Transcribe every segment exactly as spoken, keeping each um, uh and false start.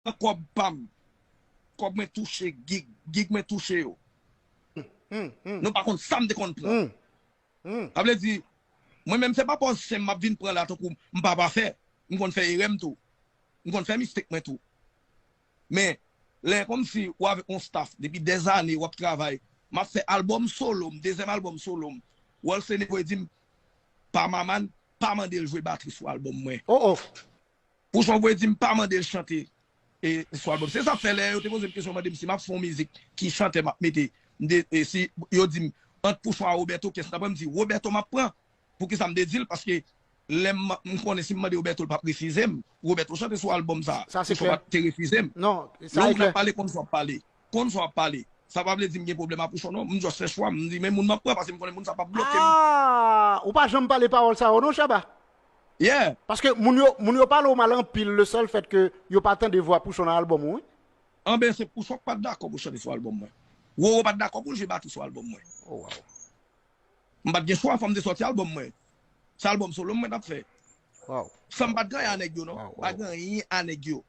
pran kòb pa m. Kòb mwen touche gig, gig mwen touche yo. Hmm, hmm, Nou pa konn sa m te konn pran. hmm, hmm. Sa vle di, mwen menm se pa pòz chen m ap vin pran la tankou m pa pa fè. M konn fè erè m tou. M konn fè mistake mwen tou. Men, lè kòmsi ou avèk yon staff depi dèzane w ap travay, m ap fè albòm solo m, dezyèm albòm solo m. Walsene voye di m, pa Maman, pa mande l jwe batri sou albòm mwen. Oh, oh. Pouchon voye di m pa mande l chante e, sou albòm. Se sa k fè lè yo te poze m kesyon, mande m si m ap fè yon mizik, ki chantè m ap mete. M te, e, si yo di m ant Pouchon a Roberto, kès n ap pran, m di Roberto m ap pran. Poukisa m te di l? Paske lè m, m konnen si m mande Roberto, l p ap refize m. Roberto chante sou albòm sa. Sa se Pouchon klè. Pa t te refize m. Non, Lè sa yon e moun ap klè. Pale, konn sa w ap pale. Konn sa w ap pale. Sa pa vle di m gen pwoblèm a Pouchon, non. M just fè chwa m. M di, men moun m ap pran, paske m konnen moun sa p ap bloke m. Ah, ou pa janm pale pawòl sa yo, non, Shabba? Yeah. Paske moun yo, moun yo pale w mal anpil, le sèl fèt ke yo pa tande vwa Pouchon nan albòm ou, wi. Anben, se Pouchon k pa t dakò pou chante sou albòm mwen. Roro pa t dakò pou l jwe batri sou albòm mwen. Oh, wow. M pa t gen chwa, fò m te sòti albòm mwen. Se albòm solo m mwen t ap fè. Wow. San m pa t gen anyen a nèg yo, non. Wow, wow. Pa t gen anyen a nèg yo.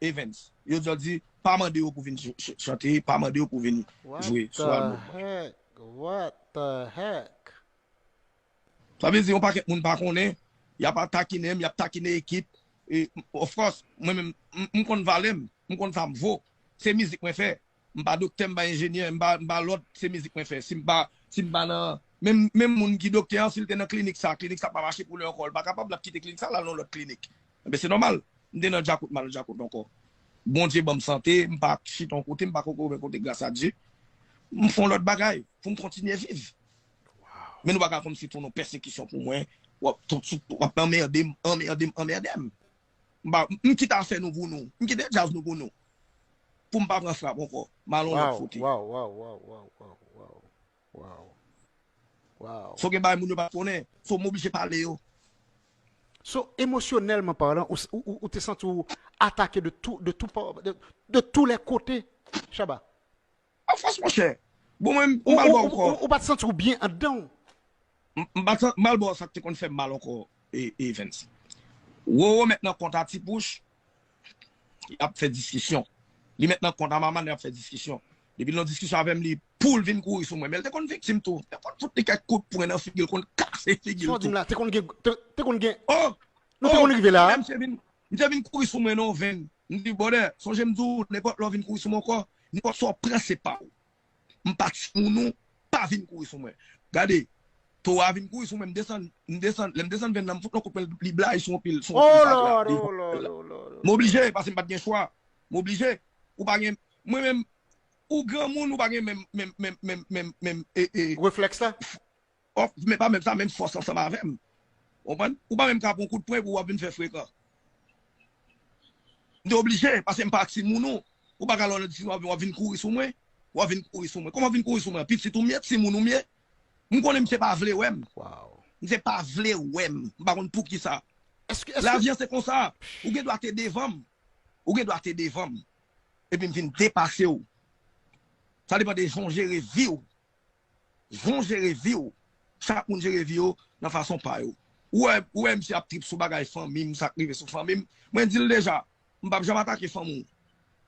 Evens. Yo di, yo di, pa mande yo pou vin ch- ch- chante, pa mande yo pou vin What jwe sou the albòm. Heck? What the heck? Sa vle di, yon pakèt moun pa konnen, y ap takinen m, y ap takinen ekip. E, of course, mwen menm, m, m konn valè m, m konn sa m vo. Se mizik mwen fè. M pa doktè, m pa enjenyè, m pa, m pa lòt, se mizik mwen fè. Si m pa, si m pa nan, menm, menm moun ki doktè an, si l te nan klinik sa, klinik sa pa mache pou li ankò, l pa kapab, l ap kite klinik sa, l al nan lòt klinik. Enben, se nòmal. M te nan djakout, m al nan djakout ankò. Bondye ban m sante, m pa chita yon kote, m pa koko yon kote, gras a Dye. M fè yon lòt bagay, pou m kontinye viv. Men nou pa ka kòmsi tou nan pèsekisyon pou mwen, w ap, tou, tou, w ap anmède m, anmède m, anmède m. M pa, m kite afè nou pou nou, m kite djaz nou pou nou. Pou m pa pran frap ankò, m al yon lòt Wow, kote. Wow, wow, wow, wow, wow, wow. Wow. So gen bagay moun yo pa konnen, so m oblije pale yo. So, emosyonèlman palan, ou, ou, ou, ou te santi w atake de tout, de tout, pa- de, de tous les côtés, Shabba. An fòs, monchè. Bon, mwen, m Ou, mal ou, ba ou, ankò. ou, ou pa t santi w byen anndan w. M m pa t mal ba w sa k te konn fè m mal ankò, e, Evens. Roro mèt nan kont a Ti Pouch, y ap fè diskisyon. Li mèt nan kont a Maman, y ap fè diskisyon. Depi l nan diskisyon avè m, li pou l vin kouri sou mwen. Men l te konn viktim tou. Te konn fout li kèk kout pwen nan figi l, konn kase figi Sa l w di m tou. La, te konn gen, te, te konn gen, Oh! nou te konn rive la. Lè misye vin, misye vin kouri sou mwen nan venn. M di, brother, sonje m di w, nenpòt lè w vin kouri sou mwen ankò, nenpòt sa w pran se pa w. M pa timoun ou, pa vin kouri sou mwen. Gade, towa vin kouri sou mwen, m desann, m desann, lè m desann venn nan, m fout yon kout pwen, li blayi sou yon pil, sou yon Oh pil fatra, Lord, li oh Lord, oh Lord. M oblije, paske m pa t gen chwa. M oblije. Ou pa gen, mwen menm, ou granmoun, ou pa gen menm, menm, menm, menm, menm, menm, e, e, Reflèks la. Of, men pa menm sa, menm fòs ansanm avè m. Konprann? Ou pa menm ka pran kout pwen pou w ap vin fè frekan. M te oblije, paske m pa timoun ou. Ou pa ka lòt diskisyon w ap vin kouri sou mwen. W ap vin kouri sou mwen. Kòman w vin kouri sou mwen? Pitit ou m ye, timoun ou m ye. M konnen misye pa vle wè m. Wow. Misye pa vle wè m. M pa konn poukisa. Èske, èske, Lavi an se konsa. Ou gen dwa te devan m. Ou gen dwa te devan m. Epi m vin depase w. Sa depann de jan w jere vi w. Jan w jere vi w. Chak moun jere vi yo nan fason pa yo. Ou wè, ou wè misye ap trip sou bagay fanmi m, sa k rive sou fanmi m. Mwen di l deja, m p ap janm atake fanmi w.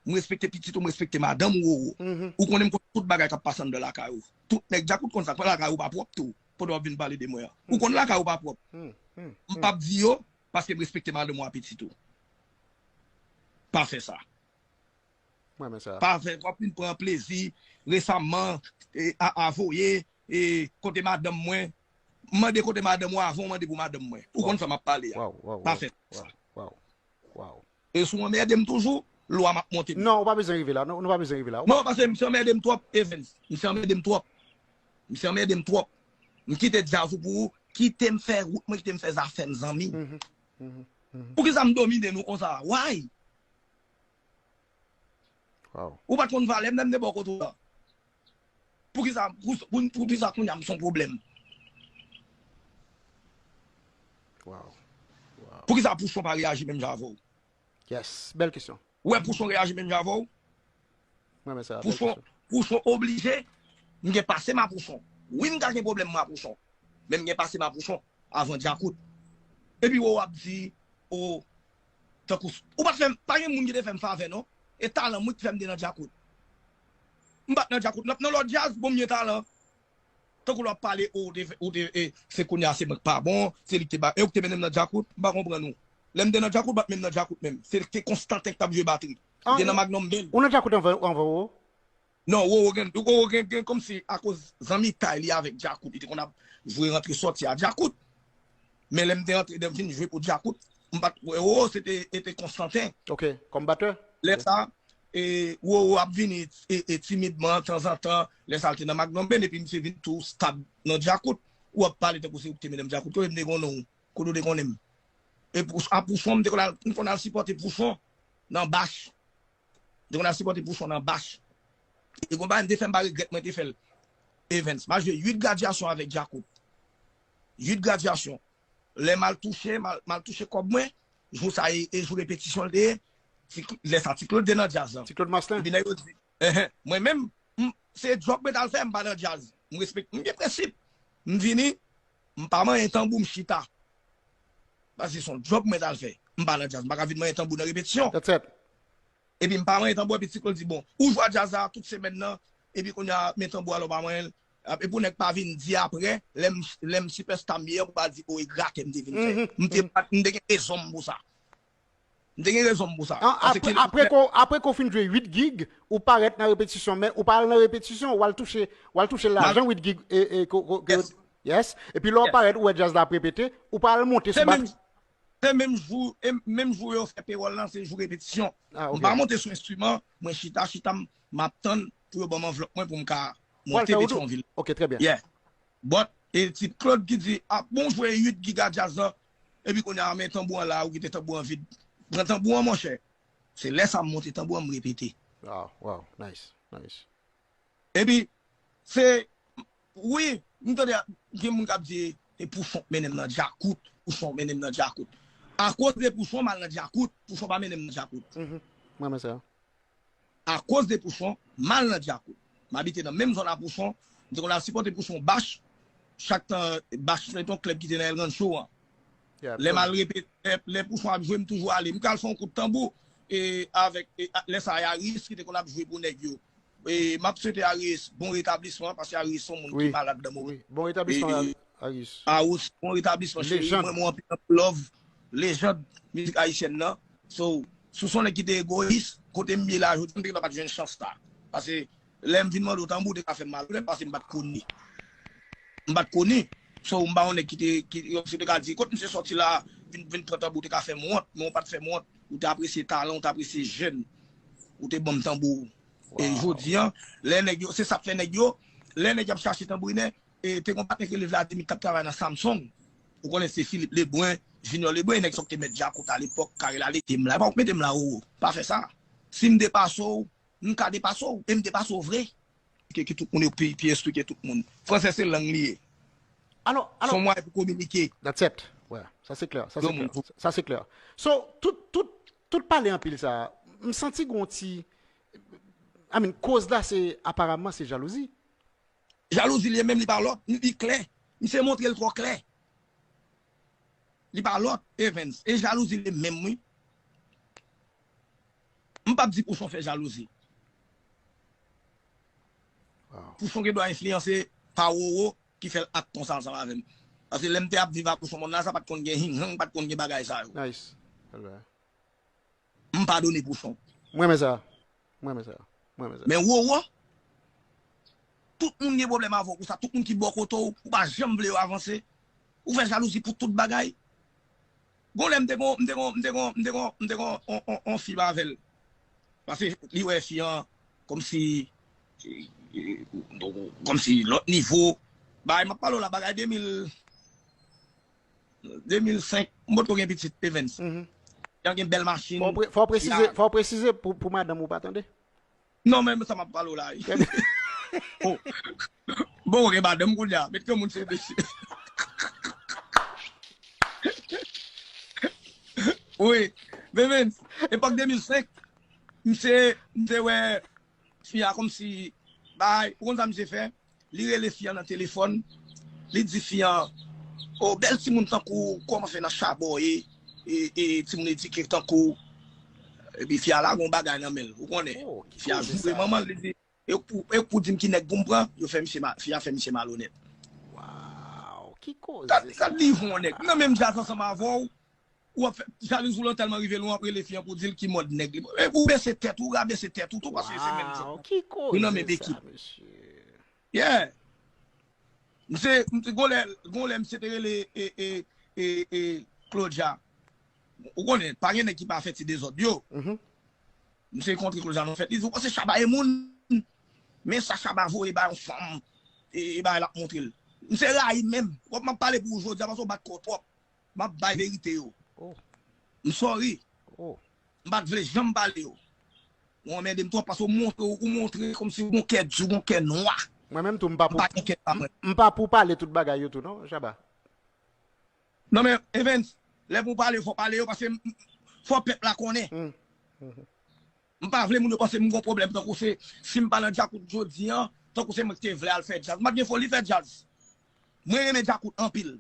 M respekte pitit ou, m respekte madanm ou, Roro. Mhm. Ou konnen m konn tout bagay k ap pase anndan lakay ou. Tout nèg djakout konn sa, lakay ou pa pwòp tou, pandan w ap vin pale de mwen an. Ou konn lakay ou pa pwòp. Hmm, hmm, M p ap di yo, paske m respekte madanm ou a pitit ou. Pa fè sa. Mwen men sa. Pa fè, w ap vin pran plezi. Resaman, e, a, a voye, e, kote madanm mwen. M mande kote madanm ou avan w mande pou madanm mwen. Ou konn sa m ap pale a. Wow, wow, Pa wow, fè sa. Wow, wow, wow. E si w anmède m toujou, lwa m ap monte m. Non, ou pa bezwen rive la. Non, nou pa bezwen rive la. Ou Non, pa- paske misye anmède m twòp, Evens. Misye anmède m twòp. Misye anmède m twòp. M kite djaz ou pou ou. Kite m fè wout mwen, kite m fè zafè m, zanmi. Mhm, mhm, mhm. Poukisa m domine nou konsa? Why? Wow. Ou pa t konn valè m lè m te bò kote w la. Poukisa, pou, pou, poukisa kounye a m se yon pwoblèm? Wow. Wow. Poukisa Pouchon pa reyaji menm jan avè w? Yes. Bèl kesyon. Ou wè Pouchon reyaji menm jan avè w? Mwen men sa. Bèl Pouchon, kesyon. Pouchon oblije. M gen pase m a Pouchon. Wi, m ka gen pwoblèm mwen a Pouchon. Men m gen pase m a Pouchon avan Djakout. Epi w ap di, o, Tankou, ou pa t fè m, pa gen moun ki te fè m favè, non. E talan mwen ki fè m te nan Djakout. M pa t nan Djakout, m t ap nan lòt djaz, bon, m gen talan. Tankou lè w ap pale, o, ou te, ou te, e, se kounye a, se mwen k pa bon, se li ki te ba, e ou ki te mennen m nan Djakout, m pa konprann ou. Lè m te nan Djakout, m pa t menm nan Djakout menm. Se te Konstanten k t ap jwe batri. Li te nan Magnum Band. Ou nan Djakout anvan, anvan, o? Non, Roro gen, Roro gen, gen kòmsi akoz zanmitay li avèk Djakout, li te konn ap jwe rantre sòti a Djakout. Men lè m te rantre, lè m fin jwe pou Djakout, m pa t wè Roro, se te, e te Konstanten. Ok, kòm batè? Lè sa, e, Roro ap vini, e, e, timidman, tanzantan, lè sa l te nan Magnum Band, epi misye vin tou stab nan Djakout. Ou ap pale tankou se ou ki te mennen m Djakout, kote m te konnen w, kote w te konnen m. E pou, a Pouchon, m te konn al, m konn al sipòte Pouchon nan Bach. M te konn al sipòte Pouchon nan Bach. E gon bagay m te fè, m pa regrèt mwen te fè l. Evens, m al jwe uit gradyasyon avèk Djakout. Uit gradyasyon. Lè m al touche, m al, m al touche kòb mwen, jou sa e, e jou repetisyon l te ye, Ti Cl-, lè sa Ti Claude te nan djaz lan. Ti Claude Marcelin. Epi nèg yo di, enhen, mwen menm, m, se djòb mwen t al fè, m pa nan djaz. M respekte, m gen prensip. M vini, m pa manyen tanbou, m chita. Paske se yon djòb mwen t al fè. M pa nan djaz, m pa ka vin manyen tanbou nan repetisyon. That's it. Epi m pa manyen tanbou, epi Ti Claude di, bon, ou jwe a djaz la tout semèn nan, epi kounye a, men tanbou a la w pa manyen l. Epi pou nèg pa vin di apre, lè m, lè m sipèsta m ye an, pou pa di, o, e gratè m te vin fè. M te, m te gen rezon m pou sa. M te gen rezon m pou sa. An, apre, apre ko, apre ko fin jwe uit gig, ou parèt nan repetisyon, men ou pa al nan repetisyon, w al touche, w al touche lajan uit gig, e, e, ko, ko, ke, yes. Epi lè w parèt, ou wè djaz la ap repete, ou pa al monte sou bat. Se menm jou, e menm jou yo fè pewòl lan, se jou repetisyon. Ah, ok. M pa monte sou enstriman, mwen chita, chita, m, m ap tann pou yo ban m anvlòp mwen pou m ka monte Petyonvil. Ok, trè byen. Yeah. But, e Ti Claude ki di, ah, bon, jwe uit giga djaz lan, epi kounye a, men tanbou an la, ou kite tanbou an vid. Pran tanbou an, monchè. Se lè sa m monte tanbou an, m repete. Wow, wow, nice, nice. Epi, se, wi, m tande gen moun k ap di, e Pouchon k mennen m nan djakout, Pouchon k mennen m nan djakout. Akoz de Pouchon, m al nan djakout, Pouchon pa mennen m nan djakout. Mhm. Mwen, men sa. Akoz de Pouchon, m al nan djakout. M abite nan menm zòn a Pouchon, m te konn al sipòte Pouchon Bach, chak tan Bach se te yon klèb ki te nan El Rancho an. Lè m al repete, lè, lè Pouchon ap jwe, m toujou ale. M ka al fè yon kout tanbou, e, avèk, e, a, lè sa a, Yaris ki te konn ap jwe pou nèg yo. E, m ap swete Yaris bon retablisman, paske Yaris se yon moun ki malad nan moman. Wi, bon retablisman, Yaris. Yaris, bon retablisman, cheri. Mwen, mwen anpil, anpil love. Lejand mizik ayisyèn nan. So, si w se yon nèg ki te egoyis, kote m ye la, jodi a, m te gentan pa t jwenn chans la. Paske lè m vin mande w tanbou, w te ka fè m mal, paske m pa t koni. M pa t koni. So, m pa yon nèg ki te, ki, yo, si w te ka di, kot misye sòti la, vin, vin pran tanbou, w te ka fè m wont, men w pa t fè m wont. Ou te apresye talan, ou te apresye jèn. Ou te ban m tanbou. E jodi a, lè nèg yo, se sa k fè nèg yo, lè nèg y ap chache tanbourinè, e te gon patnè ki rele Vladimir k t ap travay nan Samsung. Ou konnen se Philippe Lebrun, Junior Lebrun, e nèg sa k te mèt djakout alepòk, Karel Aleke, m la, e pa w k mete m la, o, pa fè sa. Si m depase w, m ka depase w, e m depase w vre. Ke, ke tout moun yo pi, pi enstwi ke tout moun. Fransè se lang li ye. Alò, alò. Se yon mwayen pou kominike. That's it. Wè, sa se klè, sa se klè. Sa se klè. So, tout, tout, tout pale anpil sa, m santi gon ti, I mean, koz la se, aparamman, se jalouzi. Jalouzi li ye menm, li pa lòt, li klè. Misye montre l twò klè. Li pa lòt, Evens. E jalouzi li menm, wi. M p ap di Pouchon fè jalouzi. Pouchon gen dwa enfliyanse pa Roro ki fè l ak konsa ansanm avè m. Paske lè m te ap viv ak Pouchon, monn la sa pa t konn gen hing hang, pa t konn gen bagay sa yo. Nice. Alright. M padone Pouchon. Mwen renmen sa. Mwen renmen sa. Mwen renmen sa. Men Roro, tout moun gen pwoblèm avè w pou sa. Tout moun ki bò kote w, ou pa janm vle yo avanse. Ou fè jalouzi pou tout bagay. Gon lè m te gon, m te gon, m te gon, m te gon, m te gon on, on, on fi avè l. Paske li wè fi an kòmsi, e, e, kòmsi lòt nivo. Bagay m ap pale w la, bagay de mil, de mil senk, m potko gen pitit, Evens. Mhm. Fi an gen bèl machin. Fò w pre-, fò w presize, fò w presize pou, pou madanm ou pa tande. Non, men sa m ap pale w la. Bon. Bon, ok, madanm kounye a. Met granmoun sou mesye. Wi. Men, men, epòk de mil senk, misye, misye wè fi a kòmsi, bay, ou konn sa misye fè? Li rele fi an nan telefòn, li di fi an, o, bèl timoun tankou w, kòman fè nan chabòye, e, e, timoun edike tankou w, Epi fi a lage yon bagay nan men l, ou konnen. Oh, ki koze sa? Fi a joure manman l, li di, e pou, e pou di m ki nèg pou m pran, yo fè misye, fi a fè misye malonèt. Wow, ki koze sa? Gad li yon nèg. Nan menm djaz ansanm avè w, ou ap fè, jalouzi w lan tèlman rive lwen, w ap rele fi an pou di l ki mòd nèg li. Epi ou bese tèt ou, ou rabese tèt ou tou, paske se menm zòt. Ki koze sa, mesye? Nou nan menm ekip. Yeah. Misye, misye gon lè, gon lè misye te rele e, e, e, e, Claudia. Ou konnen, pa gen nèg ki pa fè ti dezòd yo. Misye kontre Claudia nan fèt, li di, ou panse Shabba e moun? Men sa Shabba voye ba yon fanm, e, e bagay l ap montre l. Misye rayi m menm. W ap m ap pale pou ou jodi a paske w bat kò w twòp. M ap bay verite yo. M sorry. M pa t vle janm pale yo. Ou anmède m twòp paske w montre, ou montre kòmsi w gon kè di, w gon kè nwa. Mwen menm tou, m pa pou, m pa pou pale tout bagay yo tou non, Shabba. Non men, Evens, lè pou w pale, fò w pale yo paske fò pèp la konnen. M pa vle moun yo panse m gon pwoblèm tankou se, si m pa nan Djakout jodi an, tankou se mwen ki te vle al fè djaz. M pa t gen foli fè djaz. Mwen renmen Djakout anpil.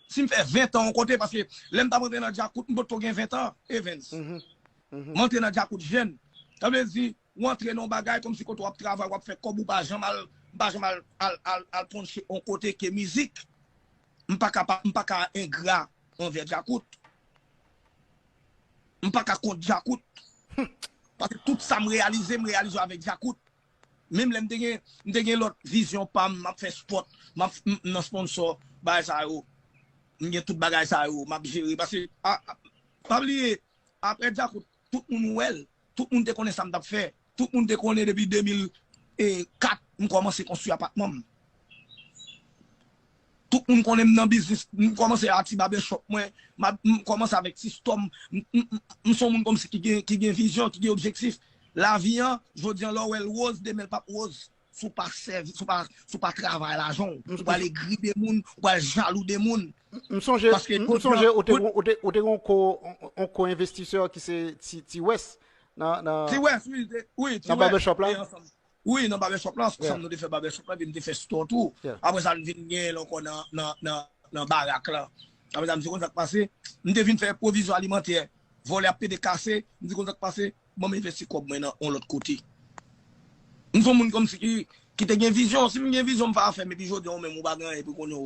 Si m fè ven tan yon kote, paske lè m t ap antre nan Djakout, m potko gen ven tan, Evens. M antre nan Djakout jèn. Sa vle di, ou antre nan yon bagay kòmsi kote w ap travay, w ap fè kòb, ou pa janm al, m pa janm al, al, al, al ponche yon kote ke mizik. M pa ka, pa, m pa ka engra anvè Djakout. M pa ka kont Djakout. Paske tout sa m reyalize, m reyalize avèk Djakout. Menm lè m te gen, m te gen lòt vizyon pa m, m ap fè spòt, m ap, m, m nan sponsò, bagay sa yo. M gen tout bagay sa yo, m ap jere. Paske, a, a, pa bliye, apre Djakout, tout moun wè l. Tout moun te konnen sa m t ap fè. Tout moun te konnen depi de mil kat, m kòmanse konstwi apatman m. Tout moun konnen m nan biznis, m kòmanse a ti barbershop mwen, m ap, m kòmanse avèk Sistòm, m, m, m, m se yon moun kòmsi ki gen, ki gen vizyon, ki gen objektif. Lavi an, jodi an lè w wè l woz, demen l p ap woz. Si w pa sèvi, si w pa, si w pa travay lajan w, ou pral egri de moun, ou pral jalou de moun. M sonje, m sonje ou te, ou te, ou te gen yon ko, yon ko envestisè ki se Ti, Ti Wès nan, nan, Ti Wès, wi, wi, Ti Wès, nan barbershop la. Wi, nan barbershop la, ansanm nou te fè barbershop la, epi m te fè store tou. Apre sa, n vin gen l ankò nan, nan, nan, nan barak la. Apre sa, m di konn sa k pase. M te vin fè pwovizyon alimantè. Vòlè ap pede kase. M di konn sa k pase. Ban m envesti kòb mwen nan yon lòt kote. M se yon moun kòmsi ki, ki te gen vizyon. Si m gen vizyon, m fè afè m. Epi jodi an, ou menm, ou pa gen anyen pou konnen.